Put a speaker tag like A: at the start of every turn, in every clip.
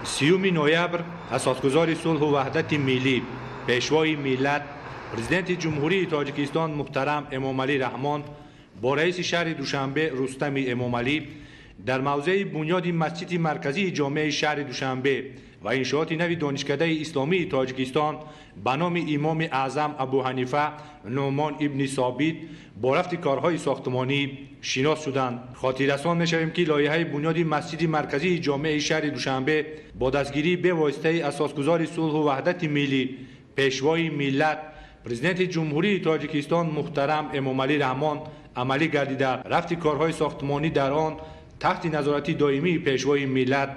A: 30 ноябр асосгузори сулҳу ваҳдати миллӣ, пешвои миллат, президенти Ҷумҳурии Тоҷикистон муҳтарам Эмомалӣ Раҳмон бо раиси шаҳри Душанбе Рустами Эмомалӣ дар мавзеи бунёди масҷиди марказии ҷомеаи шаҳри Душанбе ва иншооти нави Донишкадаи исломии Тоҷикистон ба номи Имоми Аъзам Абу Ҳанифа Нуъмон ибни Собит бо рафти корҳои сохтмонӣ шинос шуданд. Хотиррасон мешавем, ки лоиҳаи бунёди масҷиди марказии ҷомеаи шаҳри Душанбе бо дастгирии бевоситаи асосгузори сулҳу ваҳдати миллӣ, пешвои миллат, президенти Ҷумҳурии Тоҷикистон муҳтарам Эмомалӣ Раҳмон амалӣ гардида, рафти корҳои сохтмонӣ дар он таҳти назорати доимии пешвои миллат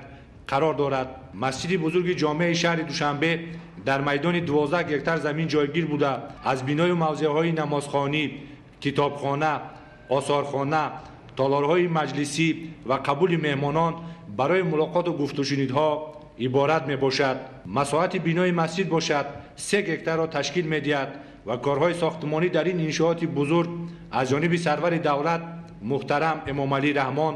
A: қарор дорад. Масҷиди бузурги ҷомеаи шаҳри Душанбе дар майдони 12 гектар замин ҷойгир буда, аз биною мавзеъҳои намозхонӣ, китобхона, осорхона, толорҳои маҷлисӣ ва қабули меҳмонон барои мулоқоту гуфтушунидҳо иборат мебошад. Масоҳати бинои масҷид бошад 3 гектарро ташкил медиҳад ва корҳои сохтмонӣ дар ин иншооти бузург аз ҷониби сарвари давлат муҳтарам Эмомалӣ Раҳмон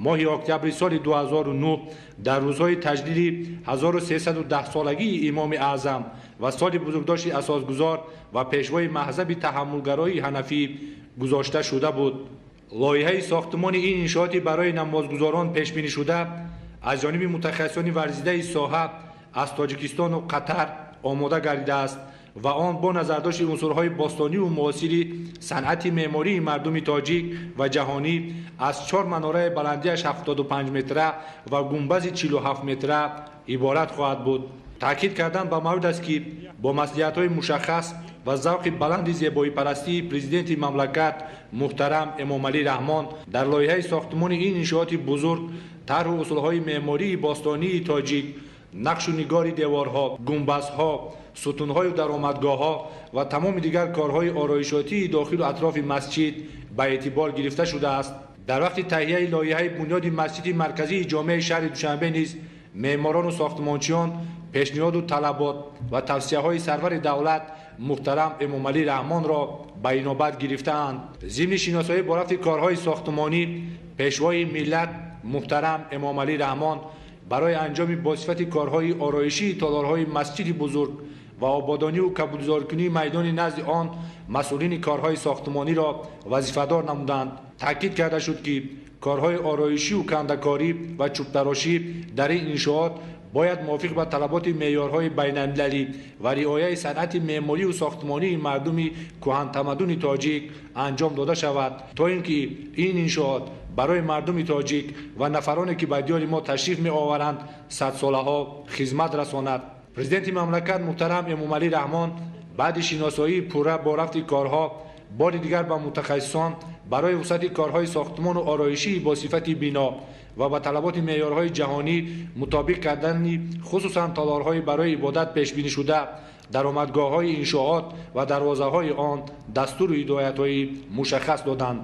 A: моҳи октябри соли 2009 дар рӯзҳои таҷлили 1310-солагии Имоми Аъзам ва соли бузургдошти асосгузор ва пешвои маҳзаби таҳаммулгароии ҳанафӣ гузошта шуда буд. Лоиҳаи сохтмони ин иншооти барои намозгузорон пешбинӣ шуда аз ҷониби мутахассисони варзидаи соҳа аз Тоҷикистону Қатар омода гардидааст ва он бо назардошти унсурҳои бостониву муосири санъати меъмории мардуми тоҷик ва ҷаҳонӣ аз 4 манораи баландиаш 75 метра ва гунбази 47 метра иборат хоҳад буд. Таъкид кардан ба маврид аст, ки бо маслиҳатҳои мушаххас ва завқи баланди зебоипарастии президенти мамлакат муҳтарам Эмомалӣ Раҳмон дар лоиҳаи сохтмони ин иншооти бузург тарҳу усулҳои меъмории бостонии тоҷик, нақшу нигори деворҳо, гунбазҳо, сутунҳою даромадгоҳҳо ва тамоми дигар корҳои ороишотии дохилу атрофи масҷид ба эътибор гирифта шудааст. Дар вақти таҳияи лоиҳаи бунёди масҷиди марказии ҷомеаи шаҳри Душанбе низ меъморону сохтмончиён пешниҳоду талабот ва тавсияҳои сарвари давлат муҳтарам Эмомалӣ Раҳмонро ба инобат гирифтаанд. Зимни шиносоӣ бо рафти корҳои сохтмонӣ пешвои миллат муҳтарам Эмомалӣ Раҳмон барои анҷоми босифати корҳои ороишии толорҳои масҷиди бузург ва ободониву кабудзоркунии майдони назди он масъулини корҳои сохтмониро вазифадор намуданд. Таъкид карда шуд, ки корҳои ороишию кандакорӣ ва чӯбтарошӣ дар ин иншоот бояд мувофиқ ба талаботи меъёрҳои байналмилалӣ ва риояи санъати меъморию сохтмонии мардуми кӯҳантамаддуни тоҷик анҷом дода шавад, то ин ки ин иншоот барои мардуми тоҷик ва нафароне ки ба диёри мо ташриф меоваранд садсолаҳо хизмат расонад. Президенти мамлакат муҳтарам Эмомалӣ Раҳмон баъди шиносоии пурра бо рафти корҳо бори дигар ба мутахассисон барои вусъати корҳои сохтмону ороишии бо сифати бино ва ба талаботи меъёрҳои ҷаҳонӣ мутобиқ кардани хусусан толорҳои барои ибодат пешбинӣ шуда, даромадгоҳҳои иншоот ва дарвозаҳои он дастуру ҳидоятҳои мушаххас доданд.